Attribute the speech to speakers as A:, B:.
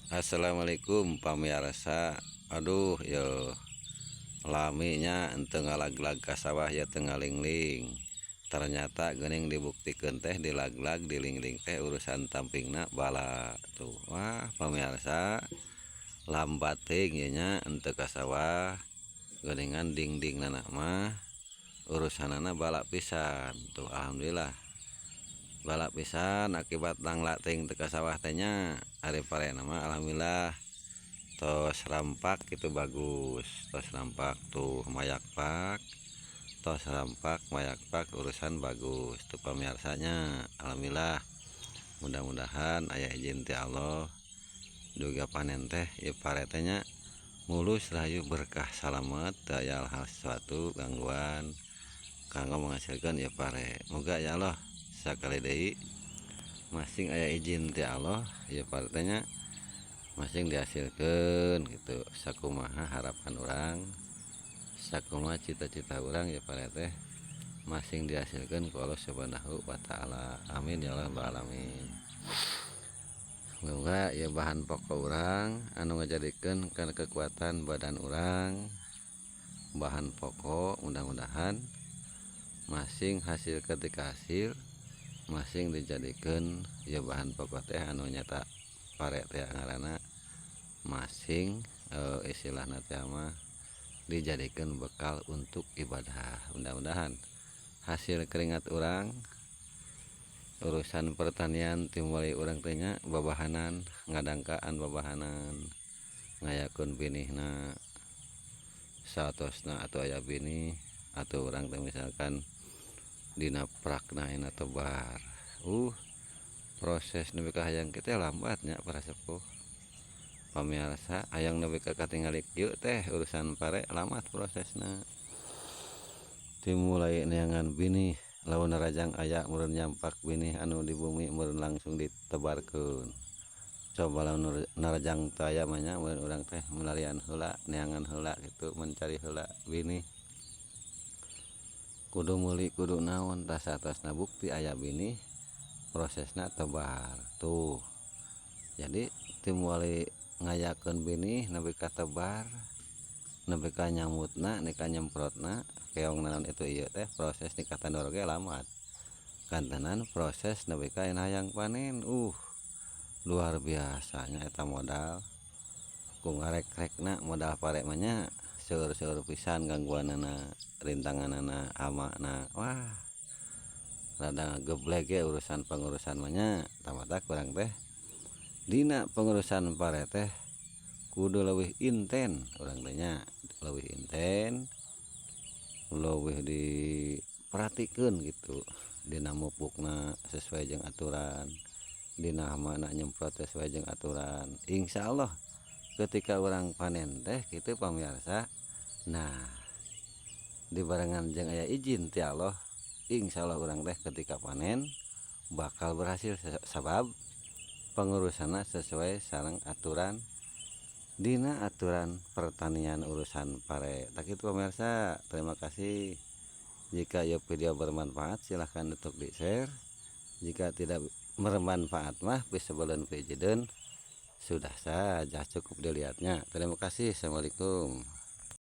A: Assalamualaikum, pamirsa. Aduh, yo lami nya henteu ngalaglag ka sawah ya, teu ngalingling. Ternyata geuning dibuktikan teh dilaglag dilingling teh urusan tampingna bala tuh. Wah, pamirsa, lambat teuing ieu nya henteu ka sawah. Geuningan dingdingna mah urusanana bala pisan tuh. Alhamdulillah bala pisan akibat nangla teuing teu ka sawah teh nya. Ari parena mah alhamdulillah tos rampak gitu, bagus, tos rampak tuh, mayakpak, tos rampak mayakpak, urusan bagus tuh, pamirsanya. Alhamdulillah, mudah-mudahan aya izin ti Allah juga panen teh ieu pare teh nya mulus, rahayu, berkah, salamet, teu aya hal sesuatu gangguan kanggo menghasilkan ieu pare. Moga ya Allah, sakali deui masing aya izin ti Allah ieu pare teh nya masing dihasilkeun gitu, sakumaha harapan urang, sakumaha cita-cita urang ya, pare teh masing dihasilkeun ku Allah Subhanahu wa Taala. Amin ya rabbal alamin. Moga ya bahan pokok urang anu ngajadikeun kana kekuatan badan urang, bahan pokok, mudah-mudahan masing hasil, ketika hasil masing dijadikan ya bahan pokok teh anu nyata pare teh ngaranna masing istilahna teh mah dijadikan bekal untuk ibadah. Mudah-mudahan hasil keringat urang urusan pertanian timulai urang teh nya babahanan ngadangkaan, babahanan ngayakeun binihna saatosna atau aya binih atau urang teh misalkan dina prakna ayeuna tebar, proses nepi ka hayang kitu lambatnya. Para sepuh, pamirsa, hayang nepi ka katingali kieu teh urusan pare lamat prosesna, dimulai neangan binih. Lamun narajang aya meureun nyampak binih anu di bumi, meureun langsung ditebarkeun. Coba lamun narajang teu aya mah nya, meureun urang teh milarian heula, neangan heula gitu, mencari heula binih, kudu meuli, kudu naon. Tah, saatosna bukti aya binih, prosesna tebar tuh. Jadi timulai ngayakeun binih nepi ka tebar, nepi ka nyamutna, nepi ka nyemprotna keong naon itu ieu teh, proses di katandur oge lambat kantenan proses nepi ka hayang panen. Luar biasanya eta modal ku ngarek-rekna modal pare mah nya, seueur-seueur pisan gangguanana, rintanganana, hamana. Wah, rada ngageblek ge urusan pengurusan mah nya. Tah, matak urang teh dina pengurusan pare teh kudu leuwih inten urang teh nya, leuwih inten, leuwih diperhatikeun gitu dina mupukna sesuai jeung aturan, dina hamana nyemprot sesuai jeung aturan. Insyaallah ketika urang panen teh kitu, pamirsa, nah dibarengan jeung aya izin ti Allah, insyaallah urang teh ketika panen bakal berhasil sabab pengurusanna sesuai sareng aturan dina aturan pertanian urusan pare. Tah, kitu, pemirsa. Terima kasih. Jika ieu video bermanfaat, silahkan untuk di share. Jika tidak bermanfaat mah piseubeuleun pijideun, sudah saja, cukup dilihatnya. Terima kasih. Assalamualaikum.